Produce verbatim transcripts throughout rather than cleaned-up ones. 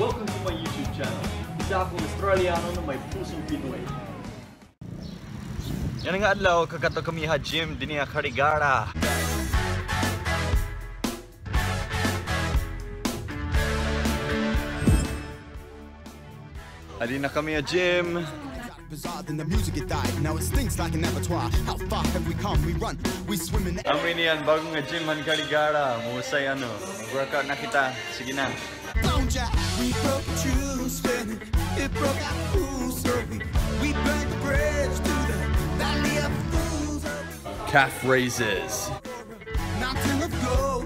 Welcome to my YouTube channel. Isa akong Australiano na may pusong Pinoy. Yana nga adlaw, kakadto kami ha gym dinhi ha Carigara. Adi na kami ha gym. Bizarre, then the music it died. Now it stinks like an abattoir. How far have we come? We run, we swim in the... Amo ini an bag-o nga gym han Carigara. Mahusay, ano. Mag-workout na kita. Sige na. Don't ya? We broke a true spirit. It broke our fools, so we, we burned the bridge to the valley of fools. Calf raises. Mountain of gold.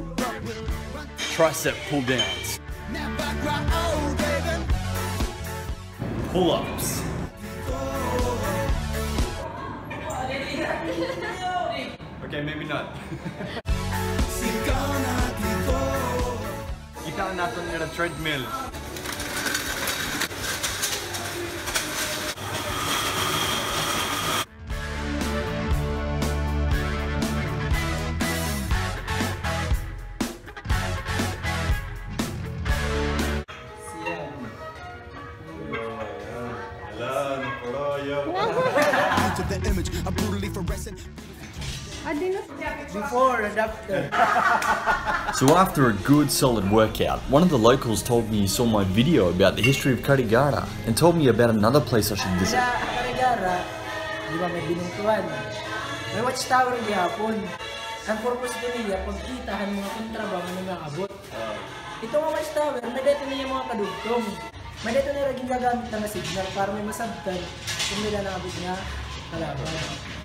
Tricep pull downs. Never grow old, baby. Pull-ups. Okay, maybe not. Kita naton nga treadmill. Hala, naparaya. Out of the image, I'm brutally fluorescent. Before and after. So after a good solid workout, one of the locals told me he saw my video about the history of Carigara and told me about another place I should visit. Sa Carigara, di ba may binungtuhan? May watchtower gihapon. Ang purpose ko niya, pagkita han mga kontra ba nga nangabot. Ito nga watchtower, may-ada ito niya mga kadugtong. May-ada ito niya gingagamit na nga signal para may masabtan kung may-ada naabot nga kalaban.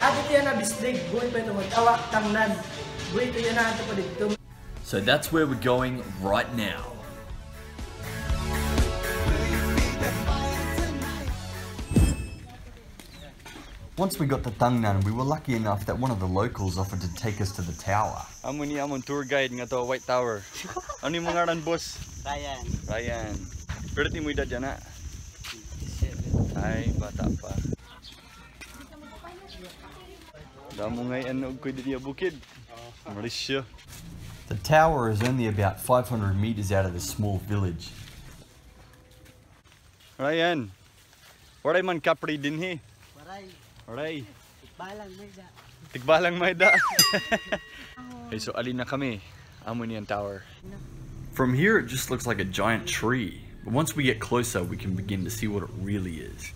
Adi ito yana bislig, buhi pa ito magtawa, tangnan. Buhi ito yana, adto pa didto. So that's where we're going right now. Once we got to Tangnan, we were lucky enough that one of the locals offered to take us to the tower. Amo ini amon tour guide ngadto ha White Tower. Ano imo ngaran, boss? Ryan. Ryan. Pero imo edad yana? Twenty-seven. Ay, bata pa. Damo ngay-an og kuy didi ha bukid. Marisyo. The tower is only about five hundred meters out of this small village. Ryan, waray man kapre dinhi. Waray. Waray. Tikbalang may-ada. Tikbalang may-ada. Okay, so adi na kami. Amo ini an tower. From here, it just looks like a giant tree. But once we get closer, we can begin to see what it really is.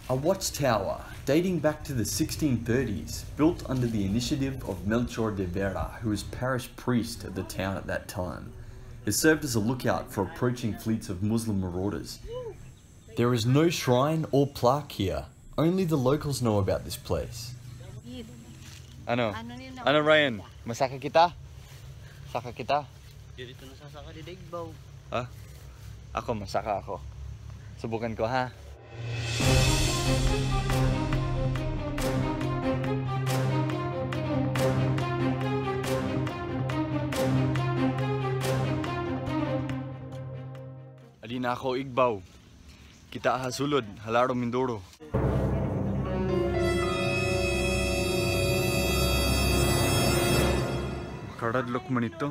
A watchtower dating back to the sixteen thirties, built under the initiative of Melchor de Vera, who was parish priest of the town at that time. It served as a lookout for approaching fleets of Muslim marauders. There is no shrine or plaque here. Only the locals know about this place. Ano? Ano, Ryan? Masaka kita? Saka kita? Diri ito nasasaka, didi igbaw. Ha? Ako, masaka ako. Subukan ko, ha? Adi na ako igbaw. Kita ha sulod, ha laro Mindoro. Makaradlok man ito.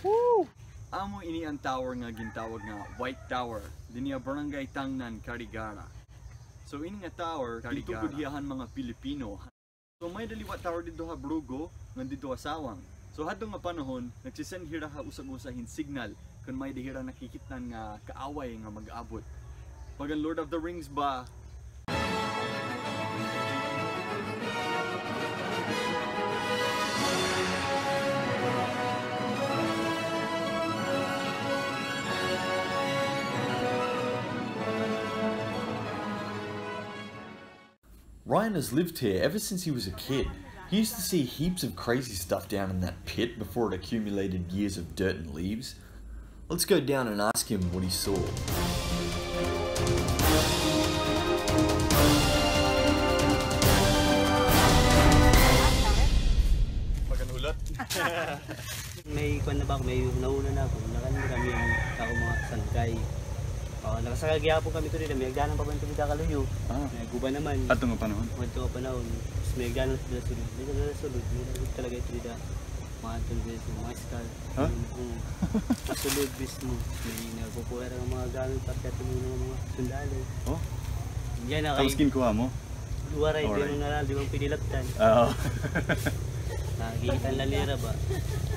Woo! Amo ini an tower nga gintawag nga White Tower, dinhi ha Barangay Tangnan, Carigara. So, ini nga tower, gintukod hiya han mga Pilipino. So, may-ada liwat tower didto ha Bruggo, ngan didto ha Sawang. So, hadto nga panahon, nagsi-send hira ha usag-usa hin signal kon may-ada hira nakikit-an nga kaaway nga mag-abot. Pag an Lord of the Rings ba? Ryan has lived here ever since he was a kid. He used to see heaps of crazy stuff down in that pit before it accumulated years of dirt and leaves. Let's go down and ask him what he saw. May kuan na ba ako, may nauna na ako. Nakan kami ang ako mga sangkay. Oh, nakasakay gihapon kami to dida. May agdanan pa ba ito dida kaluyo? Ah. May guba naman. Ato nga panahon? Ato nga panahon. Tapos may agdanan dida sulod. May agdanan sulod. May agdanan talaga ito dida. Mga tungkol sa mga skull. Ha? Oo. Masulod mismo. May nakukuha rin ang mga gamit pagdating ng mga sundalo. Oh? Yan na. Tapos kinukuha mo? Waray, di mo na, di mo pinilaptan. Oo. Nakikita nila nira ba?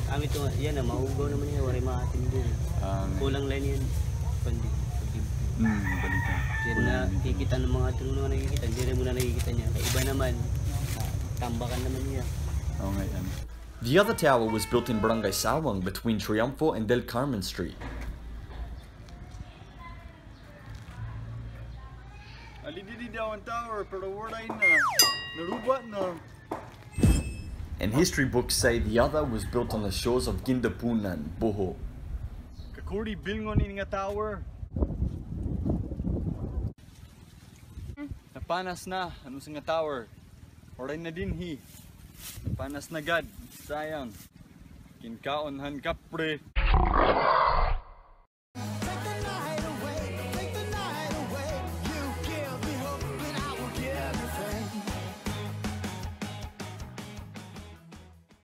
Kami to, yan na, mahugaw naman yan, waray makatindi. Ah, kulang lang yan. Kundi, kundi. Hmm, balita. Yan na, kikita ng mga tulong na nakikita, hindi rin mo na nakikita niya. Kay iba naman, ah, tambakan naman niya. Oo nga yan. The other tower was built in Barangay Sawang between Triunfo and Del Carmen Street. Ali didi daw an tower, pero waray na. Naruba na. And history books say the other was built on the shores of Guindapunan, Bohol. Kakuri bilngon ini nga tower. Napanas na an usa nga tower. Waray na dinhi. Napanas na gad. Sayang. Kinkaon han kapre.